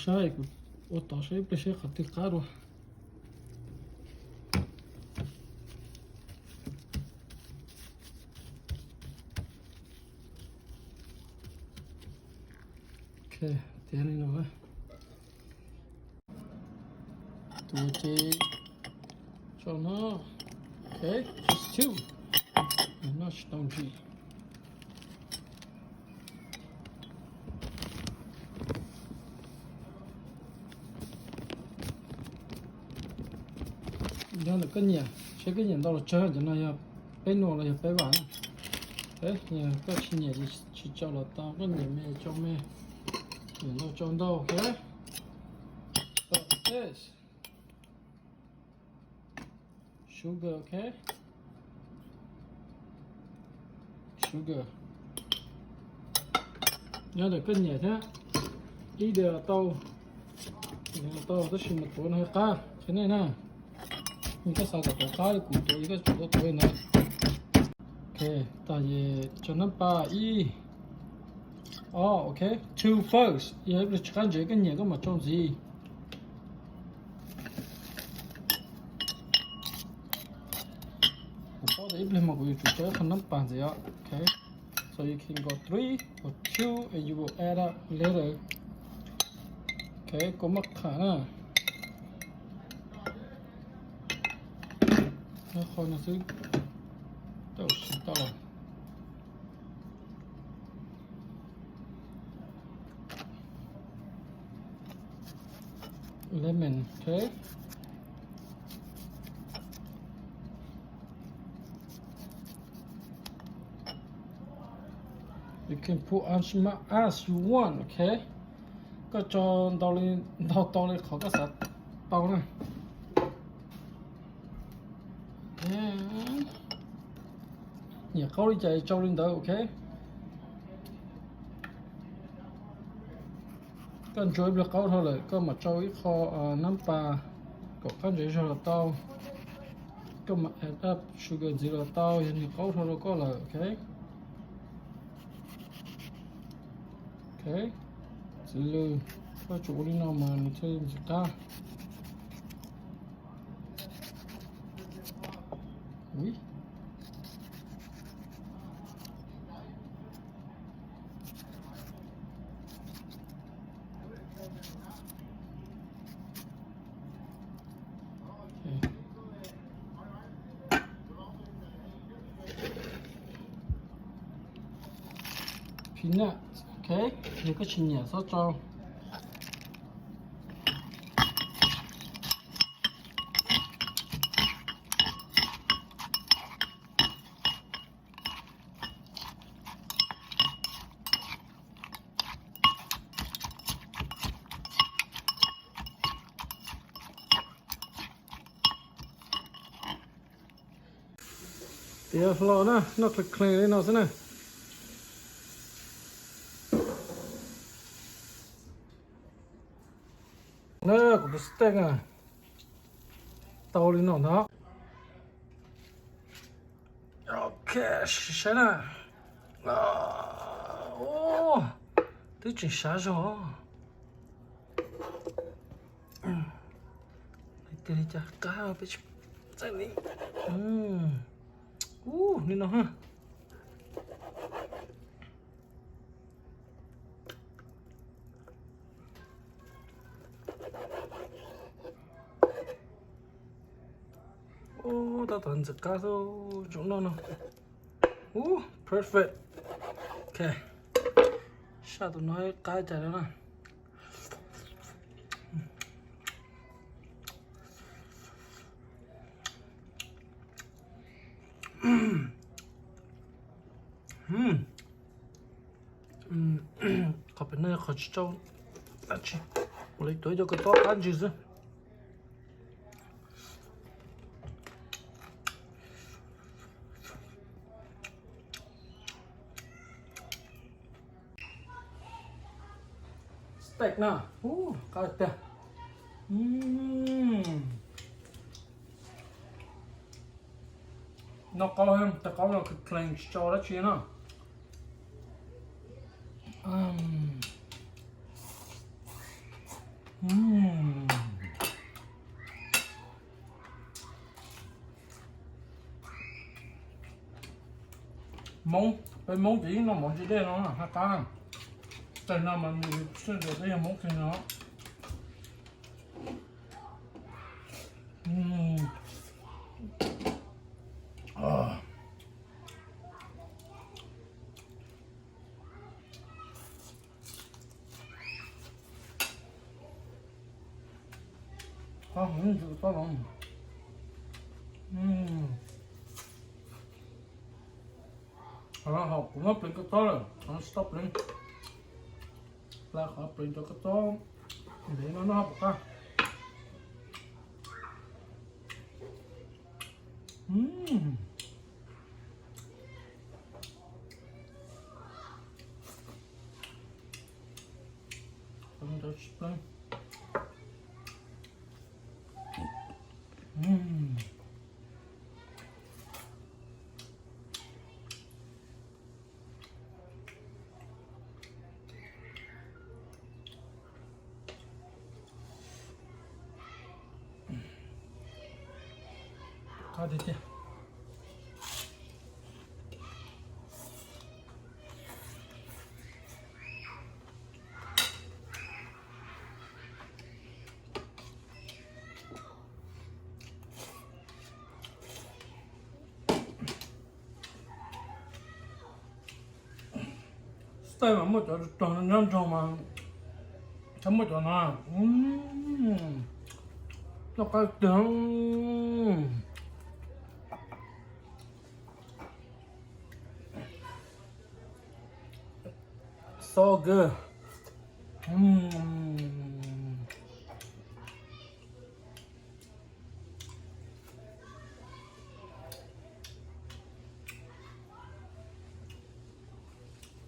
Saib kuv ua tod saib ib pliag saib qhov twg qab dua. Ok, tiav li no. Tus ces tso no. Ok, just two. Noj tsis tau ntsis. Yog ntawm koj nyiam, seb koj nyiam ntau los tsawg, cov no yog peb nuam los yog peb vam na. Yog koj tsis nyiam ces tsis tso los tau, koj nyiam me tso me, nyiam ntau tso ntau, ok. But this sugar, ok. Sugar. Nyob ntawm koj nyiam thiab. Ib diav los tau, diav los tau, tab sis mas tuav no qab qhia nej na. Yog koj xav kom tuav qab li kuv tuav, yog koj tsuas tuav tuav li ntawd. Ok, tas ces tso nab pas ib, ob, ok, two first. Yog ib pliag tsis qab ntsev koj nyiam koj mam tso ntxiv. Kuv paub tias ib pliag mas kuv yuav tsum tso ib qho nab pas ntxiv os. Ok, so you can go three or two and you will add up later. Ok, kua mab qham na. Nyob qhov no xwb, tau siv tau. Lemon, ok. You can put as much as you want, ok. Koj tso ntau li, ntau tau li qhov koj xav tau na. Nyiam qaub li cas tso li ntawd, ok. Koj ntsuas ib pliag qaub dhau lawm koj mam tso ib qho nab pas kom qab ntsev zog los tau. Koj mam add up sugar ntxiv los tau yog nws qaub dhau rau koj lawm, ok. Ok, txiv lws, koj tsuas ua li no mas nws thiaj li ntxim qab. Ui. Peanut, ok, yog koj tsis nyiam txhob tso. Tiav hlo na, noj kheev kheev li no xwb na. Na, kuv tus steak na, tau li no ntag. Ok, saib na. Twb tseem sav zog. Tiag li cas qab peb tsis txaij li. Ub, li no ha. Ub, tab tom ntxim qab xwb, tsoom noj no. Ub, perfect. Ok, saj tus no qab cas lawm na. Qhov pem no yog qhov tsis tsau dab tsi, ua li tuav cov kua txob qab ntsws xwb. Steak na, ub, qab tiag. Noj qaub, cov qaub no kheev kheev tsis tso dab tsi na. Ub, Hmoob, peb Hmoob ces yeej noj mov ntse dej no haj qab. Tej no mas nws saj ntawd peb yog Hmoob kiag no. Qhov hauv ntsws ko taub los. Qhov no hauv kuv muab pleev ko taub lawm, qhov no tsis tau pleev. Pla qhov pleev cov ko taub ntev no noj pom qab. Cov tsis pleev. Qab tiag tiag. Xav mas muaj cov rog nyob nrog mas, txhob muaj cov no. Noj qab tiag. So good.